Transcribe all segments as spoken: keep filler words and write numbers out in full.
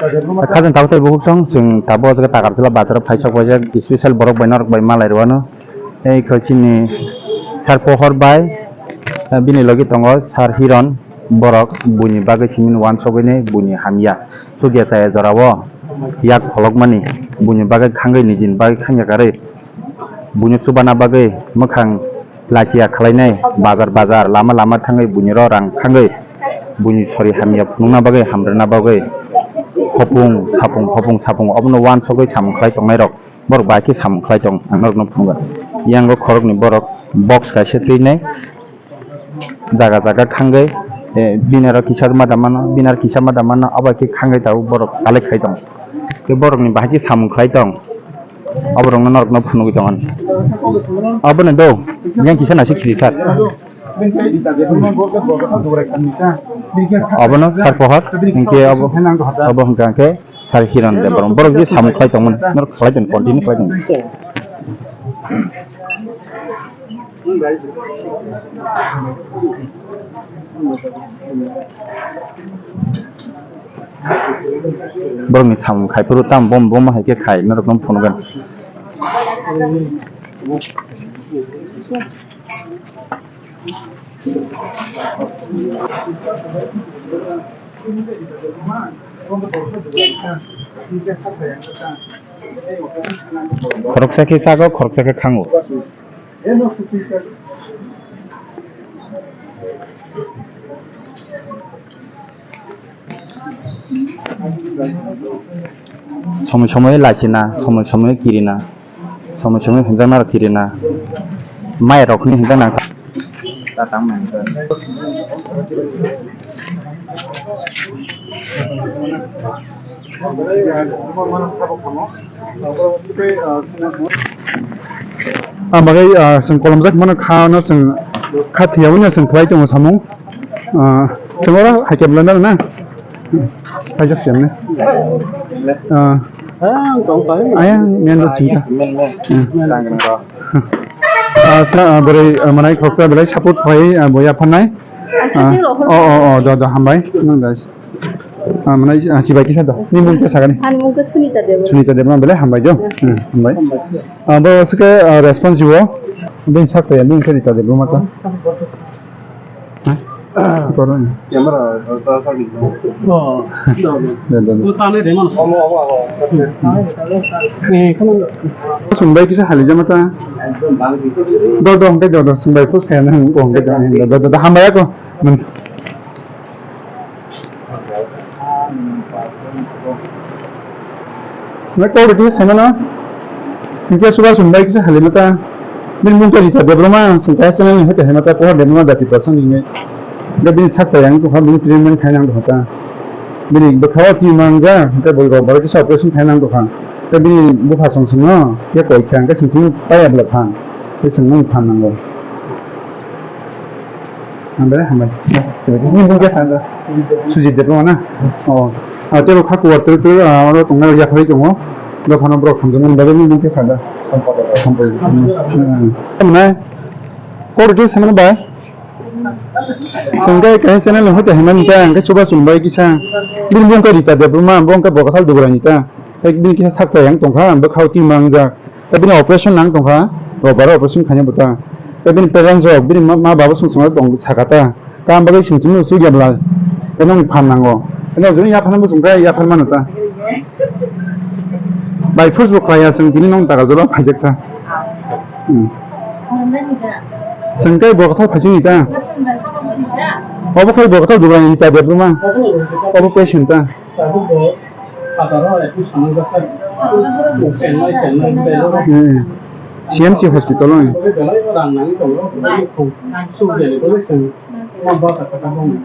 Khajang tabuk tei bukhuk song, chwng tabuk o jaga Takarjala bazar o phaisok paijak, special borok bai norok bai malai rwano. Ei kho chini sir Pohor bai, bini logi tongo sir Hiron, borok buini bagwi simi uansugwi ni buini hamya chukya chaya jora o yak pholokmani, buini bagwi khangwi nijini bagwi khangya karwi. Buino chubana bagwi mwkhang lachiya khlainai, bazar bazar, lama lama thangwi buiniro rang khangwi, buini sori hamya phunukna bagwi, hamrwna bagwi hopung sapung, hopung sapung obono uansugwi samung khlai tongnairok borok bai khe samung khlai tong, ang norokno phunukha. Yango khoroknwi borok box kaisa twinai. Jaga jaga khangwi, eh, bini aro kisa ma da mano, bini aro kisa ma da mano, abo hai khe khangwi tabuk borok collect khai tong. Tei borokni bahai khe samung khlai tong, oborokno norokno phunugwi tong ani. Abono do, yang kisa nasik siri sir. Abono sir Pohor, hinkhe abo, abo hwnkha khe sir Hiron Debbarma. Borok je samung khlai tongmani, norok khlai tong, continue khlai tong. Borokni samung khai phuru tamo bom bom hai khe khai norokno phunukgwi. Khoroksa khe sago, khoroksa khe khango. Somoi somoi lachina, somoi somoi kirina, somoi somoi hwnjaknarok kirina, mairokni hwnjakna. Ang bagwi, ah, chwng kolomjak mano kha no chwng kha thwiya wngya chwng khlai tongo samung. Ah, chwng oro hai khe belai no na. Paijak siyam ne. Ah. Ayang men ro chingka. Ah, sa, ah, bwrwi, ah, manai khoroksa belai support khai, ah, bo yapharnai. Ah, oh, oh, oh, do, do, hambai. Nang da. Ah, manai, ah, sibai kisa do. Ni mung kisa gani. Ani mung khe Sunita Debbarma. Sunita Debbarma belai hambai do. Hmm, hambai. Ah, bo sike, ah, response jiwo. Bini sak saya, bini khe Rita Debbarma ta. Hah? Koron. Camera, oh, ta, ta, ta. Oh, do, do. Do, do, do. Omo, omo, omo. Eh, come on. Sunbai kisa hali jama ta. Do, do, hongke do, do. Sunbai post kaya na, hongke do, do, do, do, hambai ako. Nai kok rikni saimano, singkhe chuba chumbai kisa halima ta. Bini mung khe Rita Debbarma, singkhe channel ni hoite haima ta, Pohor Debbarma Jati Prasang hinwi. Hingkhe bini sak chaya wng tongkha, bini treatment khaina wng tongkha ta. Bini bwkhao twi manjak, hingkhe bo rok bai kisa operation khaina wng tongkha. Hingkhe bini bupha song songno, ya koi kha, hingkhe sing sing paya bwlai phan. Tei chwng nung phan nango. Hambai, hambai. Nini mung khe sa? Sujit Debbarma na? Oh. Ah, tei bo kha kuwar twrwk twrwk, ah, oro tongnai rok yaphai tongo. Dophano borok hamjakmani bagwi nini mung khe sa da? Sampati. Hmm. Tamni? Kok rikhe samani bai? Sengkai kaisa channel ni hoite himani ta, hingke chuba chumbai kisa. Bini mung khe Rita Debbarma, bo hingke bo kathal Dugrani ta. Tei bini kisa sak chaya wng tongkha, bwkhao twi mangjak. Tei bini operation nang tongkha, rok bara operation khaina bwta. Tei bini parents rok, bini ma, ma baba song song tong sakha ta. Kam bagwi sing sing no sugya bwla, tei nokni phan nango. Tei nok joni yapharna bwsong khe yaphar mano ta. By force bo khlaiya, chwng tini nokni taka jora phaijak ta. Hmm. Chwng khe bo kwthar phaising ni ta. Obo khai bo kwthar Dugrani ta Debbarma. Obo patient ta. Tabuk bo phataro ekhu sanajak kha. Chennai, Chennai, Bangalore. Hmm. C M C hospital o. Tei belai rang nangwi tongo. Tei khung suk bele tongwi chwng ma bwsa kha tabuk.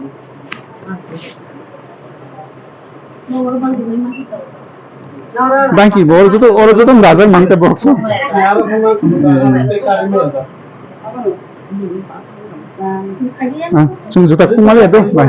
Bangki bo oro joto, oro joto rajak mang te box o. Aro thangma tei kari ma rajak. Ah, chwng juta khung mali do, bai.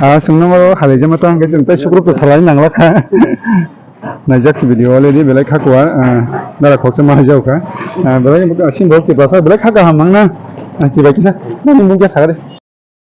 Ah, sung nang o halai jama tang khe chwng tei sukruk to salai nang lakha. Naijak si video already belai kha kuar, ah, dara khoksa ma hajau kha. Ah, belai sim bok ti basa belai kha kaham nang na. Ah, si bai kisa. Nani mung kya sagari.